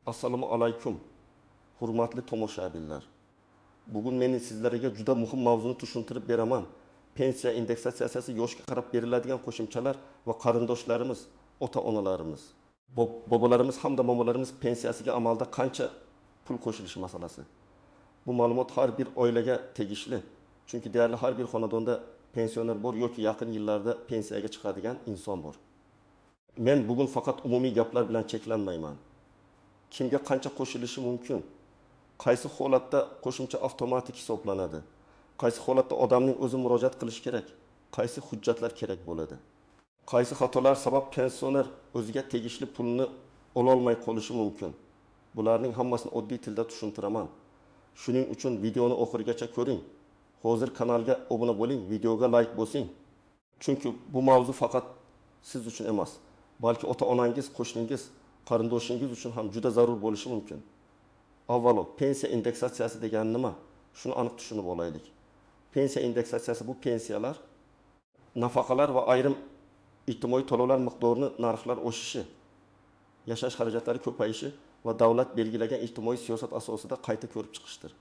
Assalomu alaykum, hurmatli tomoshabinlar. Bugun men sizlarga juda muhim mavzuni tushuntirib beraman. Pensiya indeksatsiyasi yoshga qarab beriladigan qo'shimchalar va qarindoshlarimiz, ota-onalarimiz, bobolarimiz hamda momolarimiz pensiyasiga amalda qancha pul qo'shilishi masalasi. Bu ma'lumot har bir oilaga tegishli. Chunki deyarli har bir xonadonda pensioner bor yoki yaqin yillarda pensiyaga chiqadigan inson bor. Men bugun faqat umumiy gaplar bilan cheklanmayman. Kimga qancha qo'shilishi mumkin? Qaysi holatda qo'shimcha avtomatik hisoblanadi? Qaysi holatda odamning o'zi murojaat qilishi kerak? Qaysi hujjatlar kerak bo'ladi? Qaysi xatolar sabab pensioner o'ziga tegishli pulni ololmay qolishi mumkin? Bularning hammasini oddiy tilda tushuntiraman. Shuning uchun videoni oxirigacha ko'ring. Hozir kanalga obuna bo'ling, videoga like bosing. Chunki bu mavzu faqat siz uchun emas, balki ota-onangiz, qo'shningiz, qarindoshingiz uchun ham juda zarur bo'lishi mumkin. Avvalo, pensiya indeksatsiyasi degani nima? Shuni aniq tushunib olaylik. Pensiya indeksatsiyasi bu pensiyalar, nafaqalar va ayrim ijtimoiy to'lovlar miqdorini narxlar oshishi, yashash xarajatlari ko'payishi va davlat belgilagan ijtimoiy siyosat asosida qayta ko'rib chiqishdir.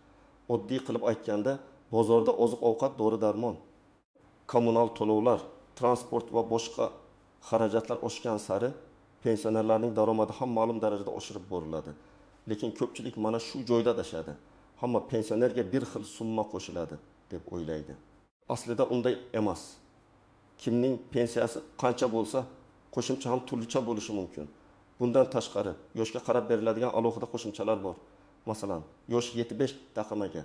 Oddiy qilib aytganda, bozorda oziq-ovqat, dori-darmon, kommunal to'lovlar, transport va boshqa xarajatlar oshgan sari pensionerlarning daromadi ham ma'lum darajada oshirib boriladi. Lekin ko'pchilik mana shu joyda adashadi. Hamma pensionerga bir xil summa qo'shiladi deb o'ylaydi. Aslida unday emas. Kimning pensiyasi qancha bo'lsa, qo'shimcha ham turlicha bo'lishi mumkin. Bundan tashqari, yoshga qarab beriladigan alohida qo'shimchalar bor. Masalan, yosh 75 taqamaga,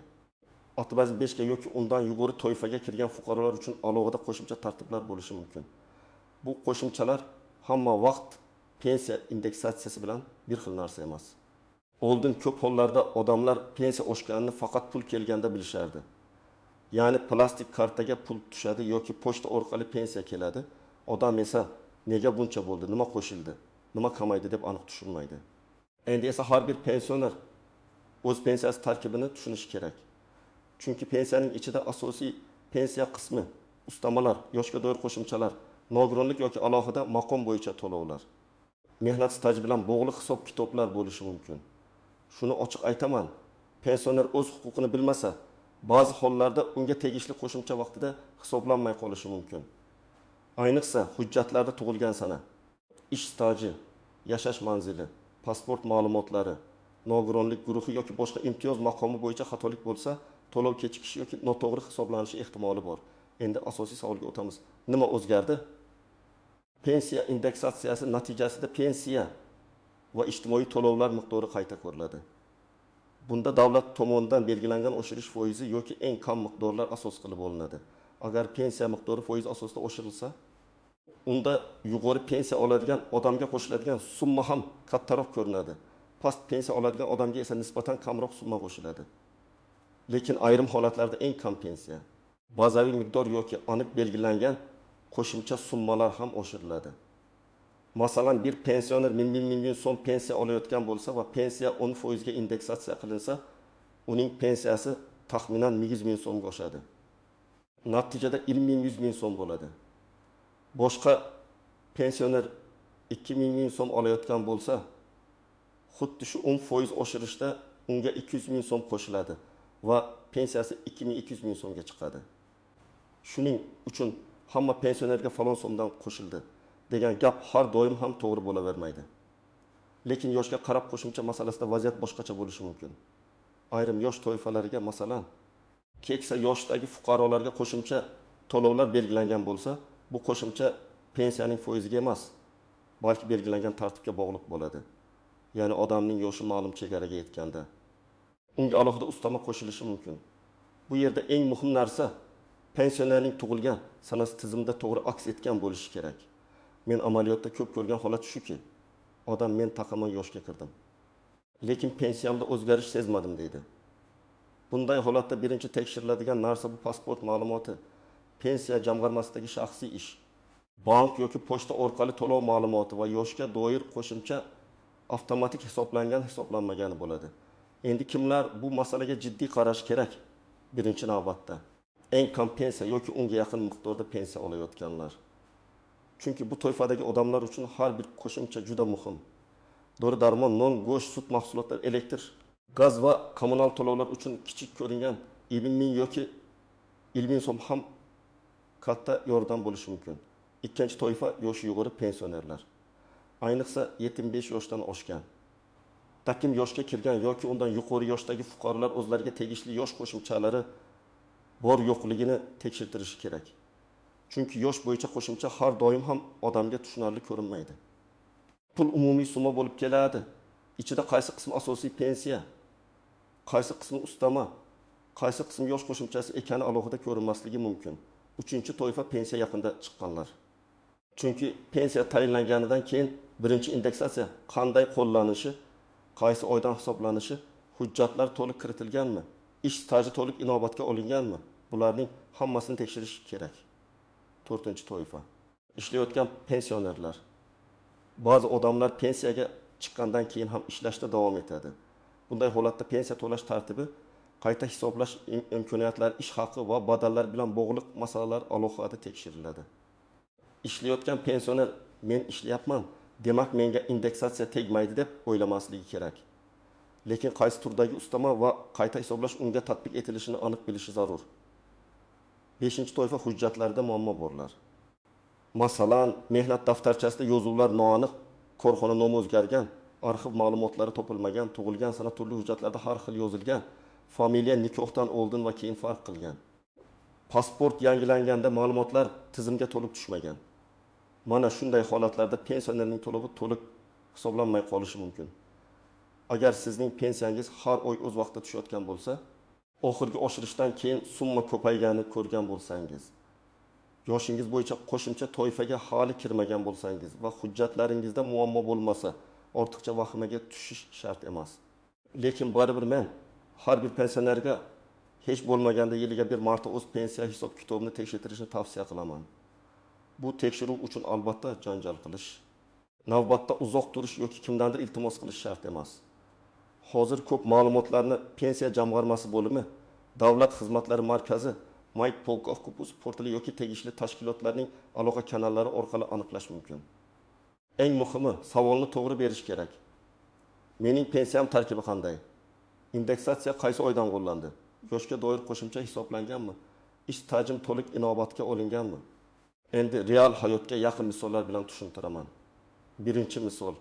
65 ga yoki undan yuqori toifaga kirgan fuqarolar uchun alohida qo'shimcha tartiblar bo'lishi mumkin. Bu qo'shimchalar hamma vaqt pensiya indeksatsiyasi bilan bir xil narsa emas. Oldin ko'p hollarda odamlar pensiya oshganini faqat pul kelganda bilishardi. Ya'ni plastik kartaga pul tushadi yoki pochta orqali pensiya keladi. Odam esa nega buncha bo'ldi, nima qo'shildi, nima kamaydi deb aniq tushunmaydi. Endi esa har bir pensioner o'z pensiyasi tarkibini tushunishi kerak. Chunki pensiyaning ichida asosiy pensiya qismi, ustamalar, yoshga doir qo'shimchalar, nogironlik yoki alohida maqom bo'yicha to'lovlar, mehnat staji bilan bog'liq hisob-kitoblar bo'lishi mumkin. Shuni ochiq aytaman, pensioner o'z huquqini bilmasa, ba'zi hollarda unga tegishli qo'shimcha vaqtida hisoblanmay qolishi mumkin. Ayniqsa hujjatlarda tug'ilgan sana, ish staji, yashash manzili, pasport ma'lumotlari, nogironlik guruhi yoki boshqa imtiyoz maqomi bo'yicha xatolik bo'lsa, to'lov kechikishi yoki noto'g'ri hisoblanishi ehtimoli bor. Endi asosiy savolga o'tamiz. Nima o'zgardi? Pensiya indeksatsiyasi natijasida pensiya va ijtimoiy to'lovlar miqdori qayta ko'riladi. Bunda davlat tomonidan belgilangan oshirish foizi yoki eng kam miqdorlar asos qilib olinadi. Agar pensiya miqdori foiz asosida oshirilsa, unda yuqori pensiya oladigan odamga qo'shiladigan summa ham kattaroq ko'rinadi. Past pensiya oladigan odamga esa nisbatan kamroq summa qo'shiladi. Lekin ayrim holatlarda eng kam pensiya, bazaviy miqdor yoki aniq belgilangan qo'shimcha summalar ham oshiriladi. Masalan, bir pensioner 1000 so'm pensiya olayotgan bo'lsa va pensiya 10% ga indeksatsiya qilinsa, uning pensiyasi taxminan 100 ming so'mga oshadi. Natijada 100 ming so'm bo'ladi. Boshqa pensioner 2000 ming so'm olayotgan bo'lsa, xuddi shu 10% oshirishda unga 200 ming so'm qo'shiladi va pensiyasi 2200 ming so'mga chiqadi. Shuning uchun hamma pensionerga falon so'mdan qo'shildi degan gap har doim ham to'g'ri bo'lavermaydi. Lekin yoshga qarab qo'shimcha masalasida vaziyat boshqacha bo'lishi mumkin. Ayrim yosh toifalariga, masalan, keksa yoshdagi fuqarolarga qo'shimcha to'lovlar belgilangan bo'lsa, bu qo'shimcha pensiyaning foiziga emas, balki belgilangan tartibga bog'liq bo'ladi. Ya'ni odamning yoshi ma'lum chegaraga yetganda unga alohida ustama qo'shilishi mumkin. Bu yerda eng muhim narsa pensionerning tug'ilgan sanasi tizimda to'g'ri aks etgan bo'lishi kerak. Men amaliyotda ko'p ko'rgan holat shuki, odam men taqaman yoshga kirdim, lekin pensiyamda o'zgarish sezmadim deydi. Bunday holatda birinchi tekshiriladigan narsa bu pasport ma'lumoti, pensiya jamg'armasidagi shaxsiy ish, bank yoki pochta orqali to'lov ma'lumoti va yoshga doir qo'shimcha avtomatik hisoblangan hisoblanmagani bo'ladi. Endi kimlar bu masalaga jiddiy qarash kerak? Birinchi navbatda eng kam pensiya yoki unga yaqin miqdorda pensiya olayotganlar. Chunki bu toifadagi odamlar uchun har bir qo'shimcha juda muhim. Dori darmon, non, go'sht, sut mahsulotlari, elektr, gaz va kommunal to'lovlar uchun kichik ko'ringan 20 ming yoki 50 ming so'm ham katta yordam bo'lishi mumkin. Ikkinchi toifa yoshi yuqori pensionerlar. Ayniqsa 75 yoshdan oshgan, takim yoshga kirgan yoki undan yuqori yoshdagi fuqarolar o'zlariga tegishli yosh qo'shimchalari bor yo'qligini tekshirtirishi kerak. Chunki yosh bo'yicha qo'shimcha har doim ham odamga tushunarli ko'rinmaydi. Pul umumiy summa bo'lib keladi. Ichida qaysi qismi asosiy pensiya, qaysi qismi ustama, qaysi qismi yosh qo'shimchasi ekani alohida ko'rinmasligi mumkin. Uchinchi toifa pensiya yaqinda chiqqanlar. Chunki pensiya tayinlanganidan keyin birinchi indeksatsiya qanday qo'llanishi, qaysi oydan hisoblanishi, hujjatlar to'liq kiritilganmi, ish staji to'liq inobatga olinganmi, bularning hammasini tekshirish kerak. To'rtinchi toifa ishlayotgan pensionerlar. Ba'zi odamlar pensiyaga chiqqandan keyin ham ishlashda davom etadi. Bunday holatda pensiya to'lash tartibi, qayta hisoblash imkoniyatlari, ish haqi va badallar bilan bog'liq masalalar alohida tekshiriladi. Ishlayotgan pensioner men ishlayapman, demak menga indeksatsiya tegmaydi deb o'ylamasligi kerak. Lekin qaysi turdagi ustama va qayta hisoblash unga tatbiq etilishini aniq bilishi zarur. Beshinchi toifa hujjatlarda muammo borlar. Masalan, mehnat daftarchasida yozuvlar noaniq, korxona nomi o'zgargan, arxiv ma'lumotlari topilmagan, tug'ilgan sana turli hujjatlarda har xil yozilgan, familiya nikohdan oldin va keyin farq qilgan. Pasport yangilanganda ma'lumotlar tizimga to'liq tushmagan. Mana shunday holatlarda pensionerning to'lovi to'liq hisoblanmay qolishi mumkin. Agar sizning pensiyangiz har oy o'z vaqtida tushayotgan bo'lsa, oxirgi oshirishdan keyin summa ko'payganini ko'rgan bo'lsangiz, yoshingiz bo'yicha qo'shimcha toifaga hali kirmagan bo'lsangiz va hujjatlaringizda muammo bo'lmasa, ortiqcha vahimaga tushish shart emas. Lekin baribir men har bir pensionerga hech bo'lmaganda yiliga bir marta o'z pensiya hisob kitobini tekshirtirishni tavsiya qilaman. Bu tekshiruv uchun albatta janjal qilish, navbatda uzoq turish yoki kimdandir iltimos qilish shart emas. Hozir ko'p ma'lumotlarni pensiya jamg'armasi bo'limi, davlat xizmatlari markazi, my.gov.uz portali yoki tegishli tashkilotlarning aloqa kanallari orqali aniqlash mumkin. Eng muhimi, savolni to'g'ri berish kerak. Mening pensiyam tarkibi qanday? Indeksatsiya qaysi oydan qo'llandi? Yoshga doir qo'shimcha hisoblanganmi? Ish stajim to'liq inobatga olinganmi? Endi real hayotga yaqin misollar bilan tushuntiraman. Birinchi misol.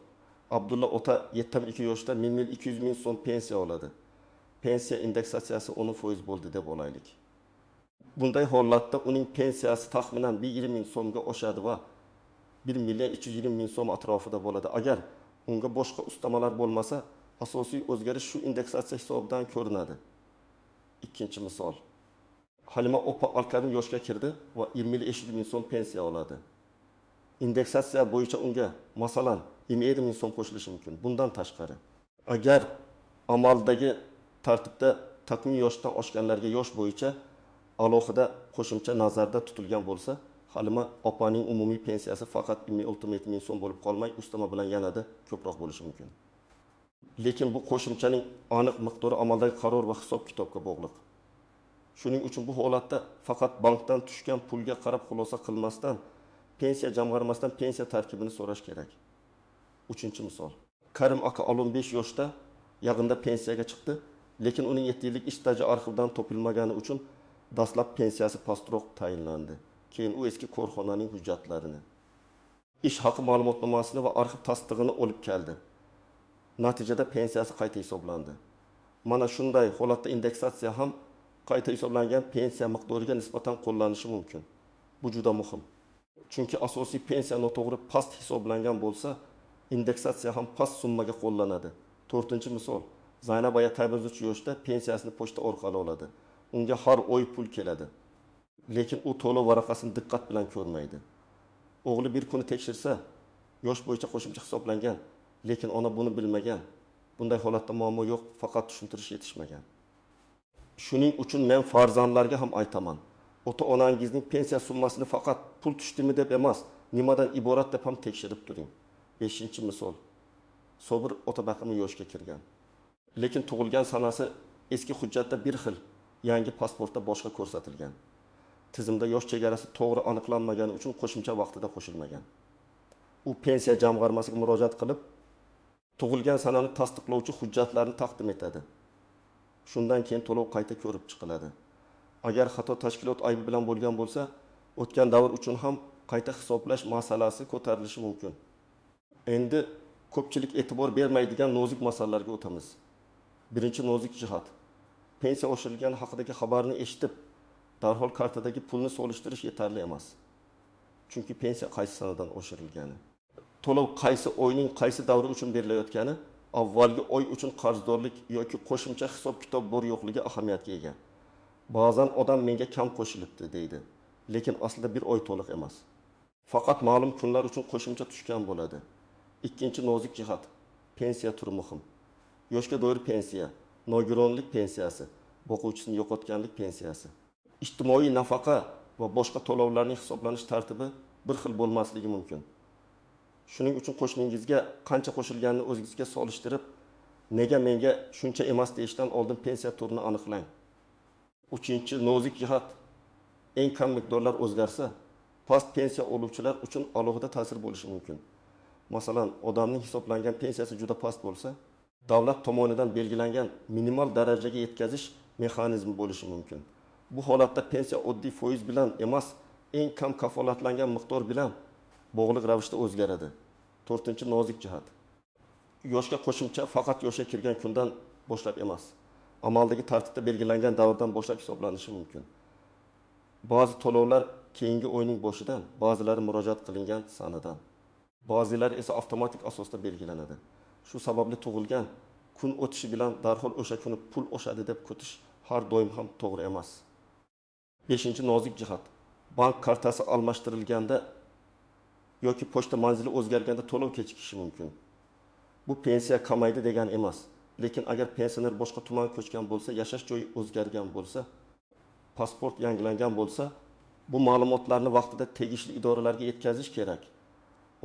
Abdulla ota 72 yoshda 1 200 ming so'm pensiya oladi. Pensiya indeksatsiyasi 10% bo'ldi deb olaylik. Bunday holatda uning pensiyasi taxminan 1 ming so'mga oshadi va 1 million 320 ming so'm atrofida bo'ladi. Agar unga boshqa ustamalar bo'lmasa, asosiy o'zgarish shu indeksatsiya hisobidan ko'rinadi. Ikkinchi misol. Halima opa 60 yoshga kirdi va 20 ming so'm pensiya oladi. Indeksatsiya bo'yicha unga masalan 27 ming so'm qo'shilishi mumkin. Bundan tashqari, agar amaldagi tartibda takmiy yoshdan oshganlarga yosh bo'yicha alohida qo'shimcha nazarda tutilgan bo'lsa, Halima opaning umumiy pensiyasi faqat 26 ming so'm bo'lib qolmay, ustama bilan yanada ko'proq bo'lishi mumkin. Lekin bu qo'shimchaning aniq miqdori amaldagi qaror va hisob-kitobga bog'liq. Shuning uchun bu holatda faqat bankdan tushgan pulga qarab xulosa qilmasdan, pensiya jamg'armasidan pensiya tarkibini so'rash kerak. Uchinchi misol. Karim aka 65 yoshda yaqinda pensiyaga chiqdi, lekin uning 7 yillik ish staji arxivdan topilmagani uchun dastlab pensiyasi pastroq tayinlandi. Keyin u eski korxonaning hujjatlarini, ish haqi ma'lumotnomasini va arxiv tasdig'ini olib keldi. Natijada pensiyasi qayta hisoblandi. Mana shunday holatda indeksatsiya ham qayta hisoblangan pensiya miqdoriga nisbatan qo'llanishi mumkin. Bu juda muhim. Chunki asosiy pensiya noto'g'ri past hisoblangan bo'lsa, indeksatsiya ham past summaga qo'llanadi. To'rtinchi misol. Zaynab aya 93 yoshda pensiyasini pochta orqali oladi. Unga har oy pul keladi. Lekin u to'lov varaqasini diqqat bilan ko'rmaydi. O'g'li bir kuni tekshirsa, yosh bo'yicha qo'shimcha hisoblangan, lekin ona buni bilmagan. Bunday holatda muammo yo'q, faqat tushuntirish yetishmagan. Shuning uchun men farzandlarga ham aytaman. Ota-onangizning pensiya summasini faqat pul tushdimi deb emas, nimadan iborat deb ham tekshirib turing. 5-misol. Sobir ota baqimi yoshga kirgan. Lekin tug'ilgan sanasi eski hujjatda bir xil, yangi pasportda boshqa ko'rsatilgan. Tizimda yosh chegarasi to'g'ri aniqlanmagani uchun qo'shimcha vaqtida qo'shilmagan. U pensiya jamg'armasiga murojaat qilib, Tug'ilgan sanani tasdiqlovchi hujjatlarni taqdim etadi. Shundan keyin to'lov qayta ko'rib chiqiladi. Agar xato tashkilot aybi bilan bo'lgan bo'lsa, o'tgan davr uchun ham qayta hisoblash masalasi ko'tarilishi mumkin. Endi ko'pchilik e'tibor bermaydigan nozik masalalarga o'tamiz. Birinchi nozik jihat. Pensiya oshirilgani haqidagi xabarni eshitib, darhol kartadagi pulni solishtirish yetarli emas. Chunki pensiya qaysi sanadan oshirilgani, to'lov qaysi oyning qaysi davri uchun berilayotgani, avvalgi oy uchun qarzdorlik yoki qo'shimcha hisob-kitob bor yo'qligi ahamiyatga ega. Ba'zan odam menga kam qo'shilibdi deydi, lekin aslida bir oy to'liq emas. Faqat ma'lum kunlar uchun qo'shimcha tushgan bo'ladi. Ikkinchi nozik jihat, pensiya turi muhim. Yoshga doir pensiya, nogironlik pensiyasi, boquvchisini yo'qotganlik pensiyasi, ijtimoiy nafaqa va boshqa to'lovlarning hisoblanish tartibi bir xil bo'lmasligi mumkin. Shuning uchun qo'shningizga qancha qo'shilganini o'zingizga solishtirib, nega menga shuncha emas deyishdan oldin pensiya turini aniqlang. Uchinchi nozik jihat, eng kam miqdorlar o'zgarsa, past pensiya oluvchilar uchun alohida ta'sir bo'lishi mumkin. Masalan, odamning hisoblangan pensiyasi juda past bo'lsa, davlat tomonidan belgilangan minimal darajaga yetkazish mexanizmi bo'lishi mumkin. Bu holatda pensiya oddiy foiz bilan emas, eng kam kafolatlangan miqdor bilan bog'liq ravishda o'zgaradi. To'rtinchi nozik jihat. Yoshga qo'shimcha faqat yoshga kirgan kundan boshlab emas, amaldagi tartibda belgilangan davrdan boshlab hisoblanishi mumkin. Ba'zi to'lovlar keyingi oyning boshidan, ba'zilari murojaat qilingan sanadan, ba'zilari esa avtomatik asosda belgilanadi. Shu sababli tug'ilgan kun o'tishi bilan darhol o'sha kuni pul oshadi deb kutish har doim ham to'g'ri emas. Beshinchi nozik jihat. Bank kartasi almashtirilganda yoki pochta manzili o'zgarganda to'lov kechikishi mumkin. Bu pensiya kamaydi degani emas, lekin agar pensioner boshqa tumanga ko'chgan bo'lsa, yashash joyi o'zgargan bo'lsa, pasport yangilangan bo'lsa, bu ma'lumotlarni vaqtida tegishli idoralarga yetkazish kerak.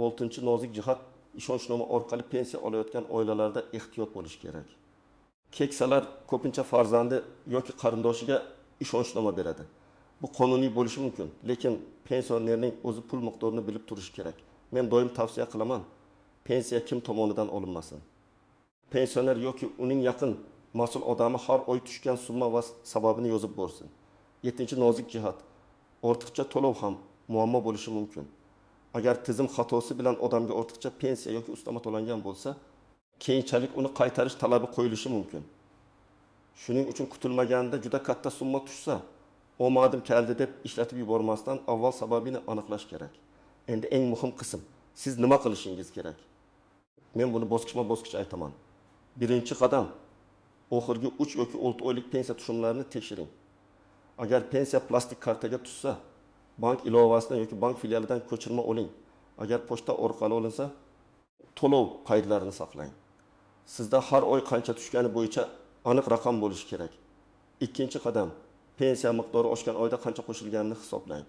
Oltinchi nozik jihat, ishonchnoma orqali pensiya olayotgan oilalarda ehtiyot bo'lish kerak. Keksalar ko'pincha farzandi yoki qarindoshiga ishonchnoma beradi. Bu qonuniy bo'lishi mumkin, lekin pensionerning o'zi pul miqdorini bilib turishi kerak. Men doim tavsiya qilaman, pensiya kim tomonidan olinmasin. Pensioner yoki uning yaqin mas'ul odami har oy tushgan summa va sababini yozib borsin. Yettinchi nozik jihat, ortiqcha to'lov ham muammo bo'lishi mumkin. Agar tizim xatosi bilan odamga ortiqcha pensiya yoki ustama to'langan bo'lsa, keyinchalik uni qaytarish talabi qo'yilishi mumkin. Shuning uchun kutilmaganda juda katta summa tushsa, omadim keldi deb ishlatib yubormasdan avval sababini aniqlash kerak. Endi eng muhim qism, siz nima qilishingiz kerak? Men buni bosqichma-bosqich aytaman. Birinchi qadam, oxirgi 3 yoki 6 oylik pensiya tushumlarini tekshiring. Agar pensiya plastik kartaga tushsa, bank ilovasidan yoki bank filialidan ko'chirma oling. Agar pochta orqali olinsa, to'lov qaydlarini saqlang. Sizda har oy qancha tushgani bo'yicha aniq raqam bo'lishi kerak. Ikkinchi qadam, pensiya miqdori oshgan oyda qancha qo'shilganini hisoblang.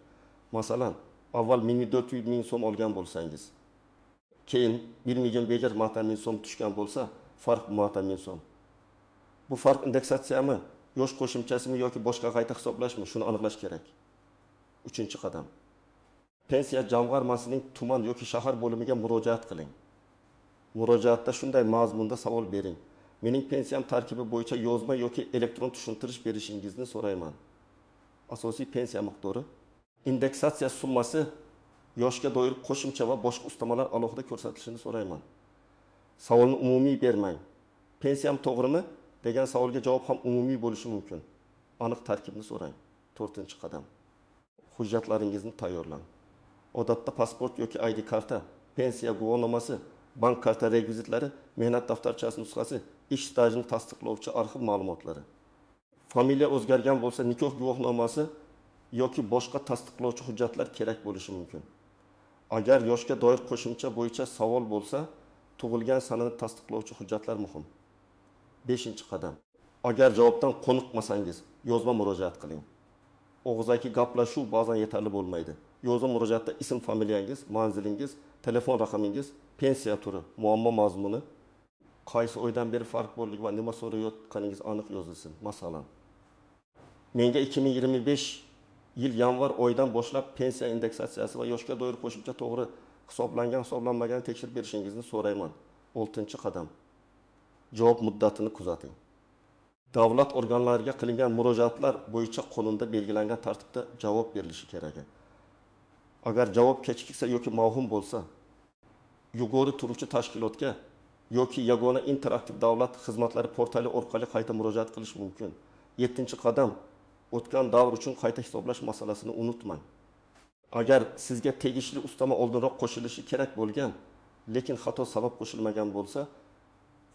Masalan, avval 1400 ming so'm olgan bo'lsangiz, keyin 1 million 520 ming so'm tushgan bo'lsa, farq 20 ming so'm. Bu farq indeksatsiyami, yosh qo'shimchasimi yoki boshqa qayta hisoblashmi, shuni aniqlash kerak. Uchinchi qadam, pensiya jamg'armasining tuman yoki shahar bo'limiga murojaat qiling. Murojaatda shunday mazmunda savol bering: mening pensiyam tarkibi bo'yicha yozma yoki elektron tushuntirish berishingizni so'rayman. Asosiy pensiya miqdori, indeksatsiya summasi, yoshga doir qo'shimcha va boshqa ustamalar alohida ko'rsatilishini so'rayman. Savolni umumiy bermang. Pensiyam to'g'rimi degan savolga javob ham umumiy bo'lishi mumkin. Aniq tarkibni so'rang. To'rtinchi qadam, hujjatlaringizni tayyorlang. Odatda pasport yoki ID karta, pensiya guvohnomasi, bank karta rekvizitlari, mehnat daftarchasi nusxasi, ish stajini tasdiqlovchi arxiv ma'lumotlari. Familiya o'zgargan bo'lsa, nikoh guvohnomasi yoki boshqa tasdiqlovchi hujjatlar kerak bo'lishi mumkin. Agar yoshga doir qo'shimcha bo'yicha savol bo'lsa, tug'ilgan sanani tasdiqlovchi hujjatlar muhim. Beshinchi qadam, agar javobdan qoniqmasangiz, yozma murojaat qiling. Og'zaki gaplashuv ba'zan yetarli bo'lmaydi. Yozma murojaatda ism, familiyangiz, manzilingiz, telefon raqamingiz, pensiya turi, muammo mazmuni, qaysi oydan beri farq borligi va nima so'rayotganingiz aniq yozilsin. Masalan, menga 2025 yil yanvar oyidan boshlab pensiya indeksatsiyasi va yoshga doir qo'shimcha to'g'ri hisoblangan, hisoblanmaganini tekshirib berishingizni so'rayman. Oltinchi qadam: javob muddatini kuzating. Davlat organlariga qilingan murojaatlar bo'yicha qonunda belgilangan tartibda javob berilishi kerak. Agar javob kechiksa yoki mavhum bo'lsa, yuqori turuvchi tashkilotga yoki yagona interaktiv davlat xizmatlari portali orqali qayta murojaat qilish mumkin. Yettinchi qadam: o'tgan davr uchun qayta hisoblash masalasini unutmang. Agar sizga tegishli ustama oldinroq qo'shilishi kerak bo'lgan, lekin xato sabab qo'shilmagan bo'lsa,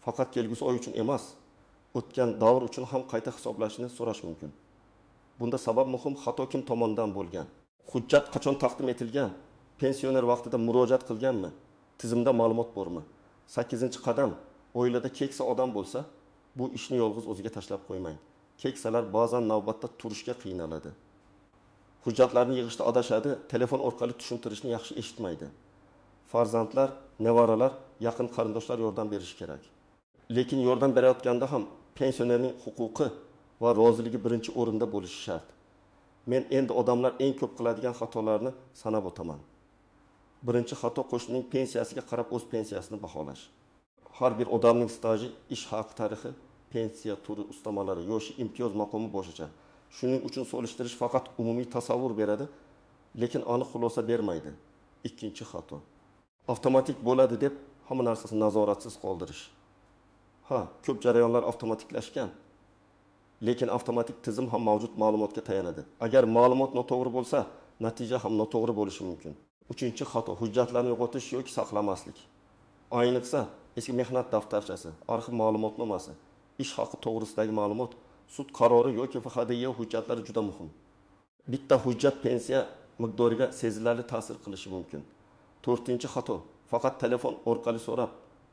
faqat kelgusi oy uchun emas, o'tgan davr uchun ham qayta hisoblashni so'rash mumkin. Bunda sabab muhim: xato kim tomonidan bo'lgan, hujjat qachon taqdim etilgan, pensioner vaqtida murojaat qilganmi, tizimda ma'lumot bormi? Sakkizinchi qadam: oilada keksa odam bo'lsa, bu ishni yolg'iz o'ziga tashlab qo'ymang. Keksalar ba'zan navbatda turishga qiynaladi, hujjatlarni yig'ishda adashadi, telefon orqali tushuntirishni yaxshi eshitmaydi. Farzandlar, nevaralar, yaqin qarindoshlar yordam berishi kerak. Lekin yordam berayotganda ham pensionerning huquqi va roziligi birinchi o'rinda bo'lishi shart. Men endi odamlar eng ko'p qiladigan xatolarni sanab o'taman. Birinchi xato: qo'shnining pensiyasiga qarab o'z pensiyasini baholash. Har bir odamning staji, ish haqi tarixi, pensiya turi, ustamalari, yoshi, imtiyoz maqomi boshqacha. Shuning uchun solishtirish faqat umumiy tasavvur beradi, lekin aniq xulosa bermaydi. Ikkinchi xato: avtomatik bo'ladi deb hamma narsasini nazoratsiz qoldirish. Ha, ko'p jarayonlar avtomatiklashgan, lekin avtomatik tizim ham mavjud ma'lumotga tayanadi. Agar ma'lumot noto'g'ri bo'lsa, natija ham noto'g'ri bo'lishi mumkin. Uchinchi xato: hujjatlarni yo'qotish yoki saqlamaslik. Ayniqsa, eski mehnat daftarchasi, arxiv ma'lumotnomasi, ish haqi to'g'risidagi ma'lumot, sud qarori yoki FHDY hujjatlari juda muhim. Bitta hujjat pensiya miqdoriga sezilarli ta'sir qilishi mumkin. To'rtinchi xato: faqat telefon orqali so'rab,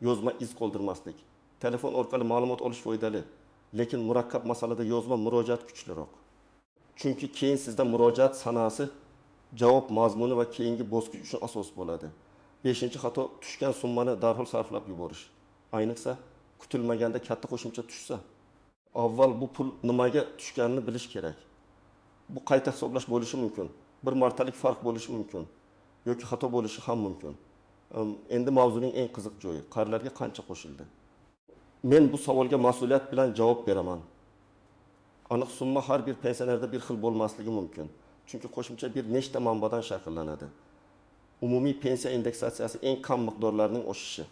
yozma iz qoldirmaslik. Telefon orqali ma'lumot olish foydali, lekin murakkab masalada yozma murojaat kuchliroq. Chunki keyin sizda murojaat sanasi, javob mazmuni va keyingi bosqich uchun asos bo'ladi. Beshinchi xato: tushgan summani darhol sarflab yuborish. Ayniqsa, kutilmaganda katta qo'shimcha tushsa, avval bu pul nimaga tushganini bilish kerak. Bu qayta hisoblash bo'lishi mumkin, bir martalik farq bo'lishi mumkin yoki xato bo'lishi ham mumkin. Endi mavzuning eng qiziq joyi: qarilarga qancha qo'shildi? Men bu savolga mas'uliyat bilan javob beraman. Aniq summa har bir pensionerda bir xil bo'lmasligi mumkin. Chunki qo'shimcha bir nechta manbadan shakllanadi. Umumiy pensiya indeksatsiyasi eng kam miqdorlarning oshishi,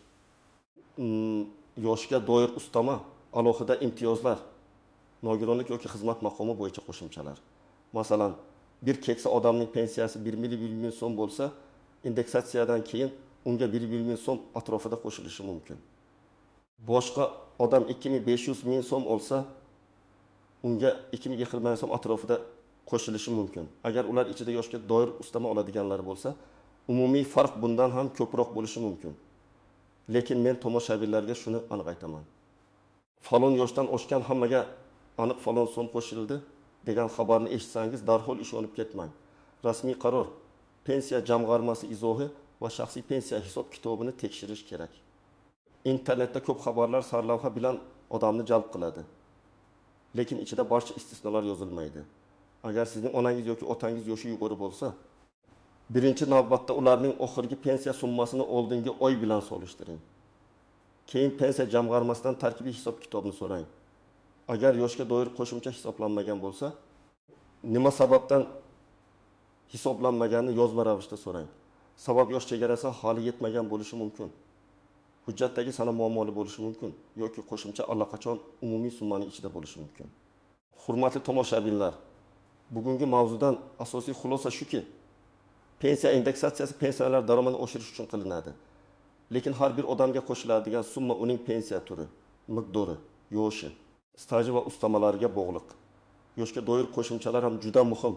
yoshga doir ustama, alohida imtiyozlar, nogironlik yoki xizmat maqomi bo'yicha qo'shimchalar. Masalan, bir keksa odamning pensiyasi 1 million so'm bo'lsa, indeksatsiyadan keyin unga 1 million so'm atrofida qo'shilishi mumkin. Boshqa odam 2500 ming so'm olsa, unga 2020 ming so'm atrofida qo'shilishi mumkin. Agar ular ichida yoshga doir ustama oladiganlar bo'lsa, umumiy farq bundan ham ko'proq bo'lishi mumkin. Lekin men tomoshabinlarga shuni aniq aytaman. Falon yoshdan oshgan hammaga aniq falon so'm qo'shildi degan xabarni eshitsangiz, darhol ishonib ketmang. Rasmiy qaror, pensiya jamg'armasi izohi va shaxsiy pensiya hisob kitobini tekshirish kerak. Internetda ko'p xabarlar sarlavha bilan odamni jalb qiladi. Lekin ichida barcha istisnolar yozilmaydi. Agar sizning onangiz yoki otangiz yoshi yuqori bo'lsa, birinchi navbatda ularning oxirgi pensiya summasini oldingi oy bilan solishtiring. Keyin pensiya jamg'armasidan tarkibiy hisob kitobni so'rang. Agar yoshga doir qo'shimcha hisoblanmagan bo'lsa, nima sababdan hisoblanmaganini yozma ravishda so'rang. Sabab yosh chegarasi hali yetmagan bo'lishi mumkin. Hujjatdagi sana muammoli bo'lishi mumkin yoki qo'shimcha allaqachon umumiy summaning ichida bo'lishi mumkin. Hurmatli tomoshabinlar, bugungi mavzudan asosiy xulosa shuki, pensiya indeksatsiyasi pensionerlar daromadini oshirish uchun qilinadi. Lekin har bir odamga qo'shiladigan summa uning pensiya turi, miqdori, yoshi, staji va ustamalariga bog'liq. Yoshga doir qo'shimchalar ham juda muhim.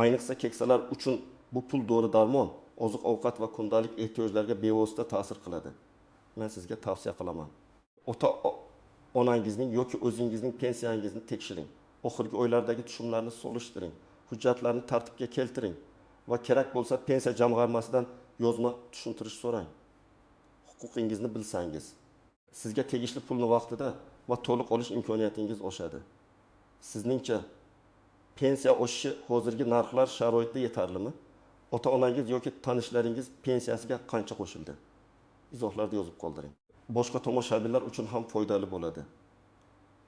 Ayniqsa keksalar uchun bu pul dori-darmon, oziq-ovqat va kundalik ehtiyojlarga bevosita ta'sir qiladi. Men sizga tavsiya qilaman. Ota onangizning yoki o'zingizning pensiyangizni tekshiring. Oxirgi oylardagi tushumlarni solishtiring, hujjatlarni tartibga keltiring va kerak bo'lsa pensiya jamg'armasidan yozma tushuntirish so'rang. Huquqingizni bilsangiz, sizga tegishli pulni vaqtida va to'liq olish imkoniyatingiz oshadi. Sizningcha pensiya oshishi hozirgi narxlar sharoitida yetarlimi? Ota-onangiz yoki tanishlaringiz pensiyasiga qancha qo'shildi? Izohlarda yozib qoldiring. boshqa tomoshabinlar uchun ham foydali bo'ladi.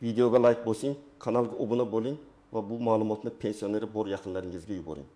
Videoga layk bosing, kanalga obuna bo'ling va bu ma'lumotni pensioneri bor yaqinlaringizga yuboring.